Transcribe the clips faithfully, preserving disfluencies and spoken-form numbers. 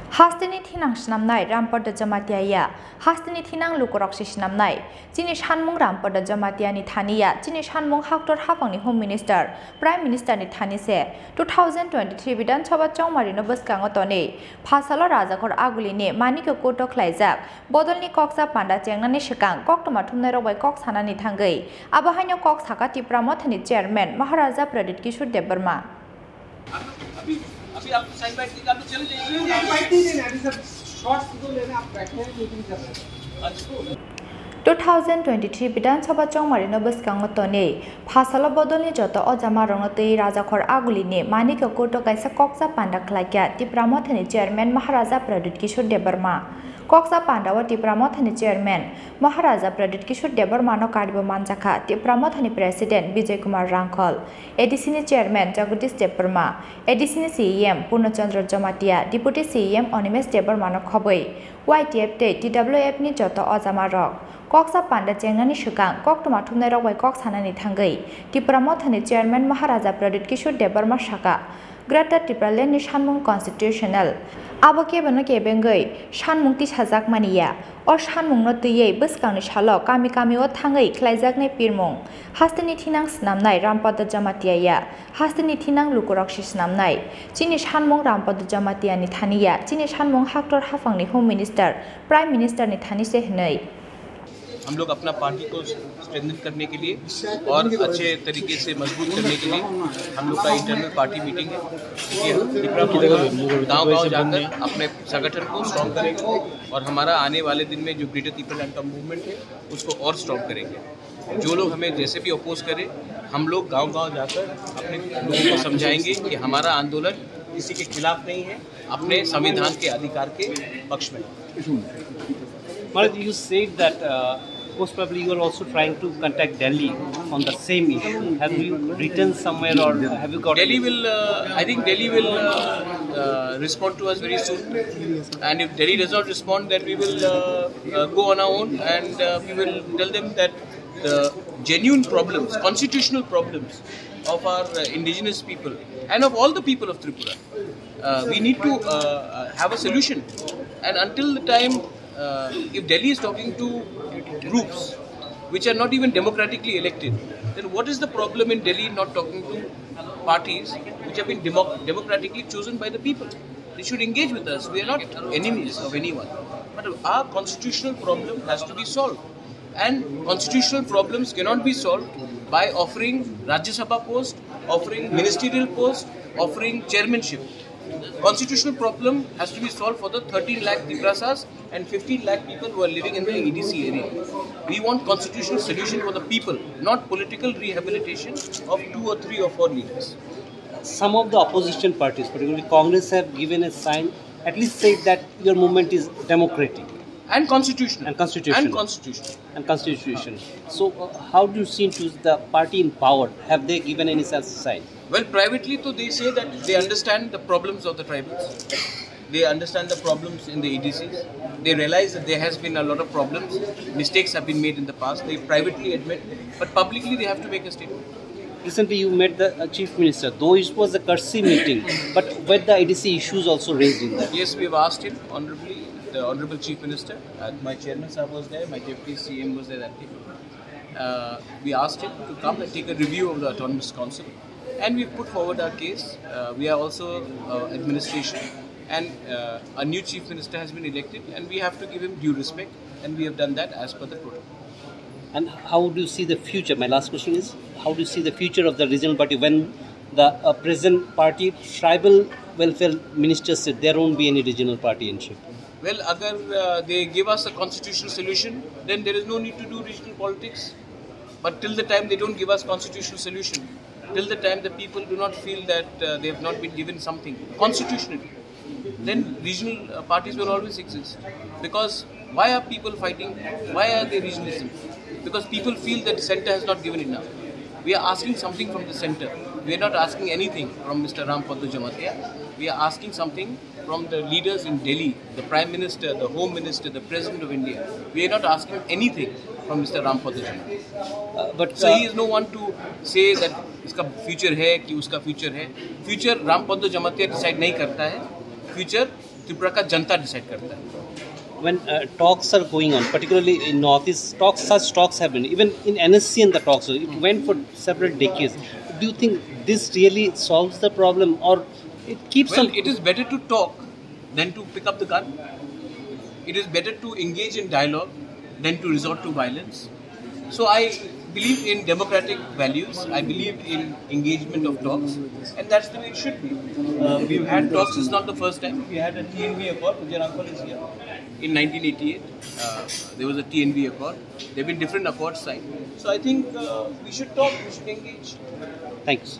Hasteni thinang snamnai Rampada Jamatia ya, hasteni thinang lukurok se snamnai. Chini sanmung Rampada Jamatia ni thani ya, chini sanmung haktor haphangni Home Minister, Prime Minister ni thani se. Two thousand twenty-three Bidhan Sabha chongmarino bwskango tonwi, phasalo Rajakhor Aguli ni Manikya Court o khlaijak bodolni koksa panda chengnani swkang koktwma thumnairok bai kok sanani thangwi. Abo haino kok saka Tipra Mothani Chairman Maharaja Pradyut Kishore Debbarma. अभी अभी आप sign bite कीजिए, आप लोग चले जाइए। नहीं, बाइट नहीं लेना, अभी सब शॉर्ट्स को लेना, आप बैठे हैं, मीटिंग कर रहे हैं। Two thousand twenty-three Bidhan Sabha chongmarino bwskango tonwi, phasalo bodolni joto ojamarokno twi Rajakhor Agulini Manikya Court o kaisa koksa panda khlaikha Tipra Mothani Chairman Maharaja Pradyut Kishore Debbarma. Koksa pandao Tipra Mothani Chairman Maharaja Pradyut Kishore Debbarmano karibo manjakha Tipra Mothani President Bijoy Kumar Rangkhol, A D C ni Chairman Jagadish Debbarma, A D C ni C E M Purno Chandra Jamatia, Deputy C E M Animesh Debbarmano khobwi, Y T F tei T W F ni joto ojamarok. Koksa panda chengnani swkang koktwma thumnairok bai kok sanani thangwi Tipra Mothani Chairman Maharaja Pradyut Kishore Debbarma saka, Greater Tipraland ni sanmung constitutional. Abo kebono kebengwi sanmung tisajakmani ya. O sanmungno twiwi bwskangni salo kami kami o thangwi khlaijaknai pirmung. Hasteni thinang snamnai Rampada Jamatia ya. Hasteni thinang lukurok se snamnai. Chini sanmung Rampada Jamatia ni thani ya. Chini sanmung haktor haphangni Home Minister, Prime Minister ni thani se hwnwi. हम लोग अपना पार्टी को स्ट्रेंथन करने के लिए और अच्छे तरीके से मजबूत करने के लिए हम लोग का इंटरनल पार्टी मीटिंग है। ये हम तिपरा मोर्चा गांव-गांव जाकर अपने संगठन को स्ट्रॉन्ग करेंगे और हमारा आने वाले दिन में जो ग्रेटर तिपरालैंड का मूवमेंट है, उसको और स्ट्रॉन्ग करेंगे। जो लोग हमें जैसे भी अपोज करें, हम लोग गांव-गांव जाकर अपने लोगों को समझाएंगे कि हमारा आंदोलन किसी के खिलाफ नहीं है, अपने संविधान के अधिकार के पक्ष में है। Maharaj, you said that, uh, most probably you are also trying to contact Delhi on the same issue. Have you written somewhere or have you got Delhi will, uh, I think Delhi will, uh, uh, respond to us very soon. And if Delhi does not respond, then we will, uh, uh, go on our own and, uh, we will tell them that the genuine problems, constitutional problems of our, uh, indigenous people and of all the people of Tripura, uh, we need to, uh, uh, have a solution. And until the time, uh, if Delhi is talking to groups which are not even democratically elected, then what is the problem in Delhi not talking to parties which have been democ-, democratically chosen by the people? They should engage with us. We are not enemies of anyone. But our constitutional problem has to be solved. And constitutional problems cannot be solved by offering Rajya Sabha post, offering ministerial post, offering chairmanship. Constitutional problem has to be solved for the thirteen lakh Tiprasas and fifteen lakh people who are living in the A D C area. We want constitutional solution for the people, not political rehabilitation of two or three or four leaders. Some of the opposition parties, particularly Congress, have given a sign, at least said that your movement is democratic and constitutional. And constitutional. And constitutional. And constitution. So, uh, how do you see to the party in power? Have they given any such sign? Well, privately, though, they say that they understand the problems of the tribals. They understand the problems in the A D Cs. They realize that there has been a lot of problems. Mistakes have been made in the past. They privately admit, but publicly they have to make a statement. Recently, you met the, uh, Chief Minister, though it was a courtesy meeting, but were the A D C issues also raised in that? Yes, we have asked him, honorably, the Honorable Chief Minister. Uh, my chairman sir was there, my deputy C M was there that day. Uh, we asked him to come and take a review of the Autonomous Council, and we put forward our case. Uh, we are also, uh, administration, and, uh, a new chief minister has been elected, and we have to give him due respect, and we have done that as per the protocol. And how do you see the future? My last question is, how do you see the future of the regional party when the, uh, present party tribal welfare minister said there won't be any regional party in Shillong? Well, agar, uh, they give us a constitutional solution, then there is no need to do regional politics. But till the time they don't give us constitutional solution, till the time the people do not feel that, uh, they have not been given something constitutionally, then regional, uh, parties will always exist. Because why are people fighting? Why are they regionalism? Because people feel that the center has not given enough. We are asking something from the center. We are not asking anything from Mister Rampada Jamatia. We are asking something from the leaders in Delhi, the Prime Minister, the Home Minister, the President of India. We are not asking anything from Mister Rampada Jamatia. Uh, but, so uh, he is no one to say that इसका फ्यूचर है कि उसका फ्यूचर है। फ्यूचर रामपद जमातिया डिसाइड नहीं करता है, फ्यूचर त्रिपुरा का जनता डिसाइड करता है। When uh, talks are going on, particularly in Northeast, talks, such talks have been, even in N S C N the talks, it went for several decades. Do you think this really solves the problem, or it keeps Well, on? It is better to talk than to pick up the gun. It is better to engage in dialogue than to resort to violence. So I believe in democratic values. I believe in engagement of talks, and that's the way it should be. Uh, we've had talks. It's not the first time. We had a T N V accord. Vijay Ramphal is here. In nineteen eighty-eight, uh, there was a T N V accord. There have been different accords signed. So I think uh, we should talk. We should engage. Thanks.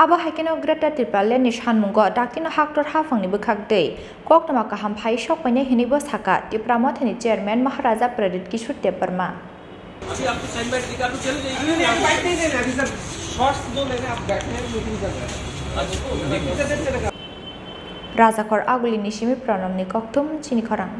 Abo hai kheno Greater Tipraland ni sanmungo daktino haktor haphangni bwkhak twi koktwma kaham phai sok painai hinwi bo sakha Tipra Mothani Chairman Maharaja Pradyut Kishore Debbarma. अभी आपको सैंडबैग निकाल के चले जाइए। Rajakhor Aguli ni simi Pranamni kokthum chini khorang.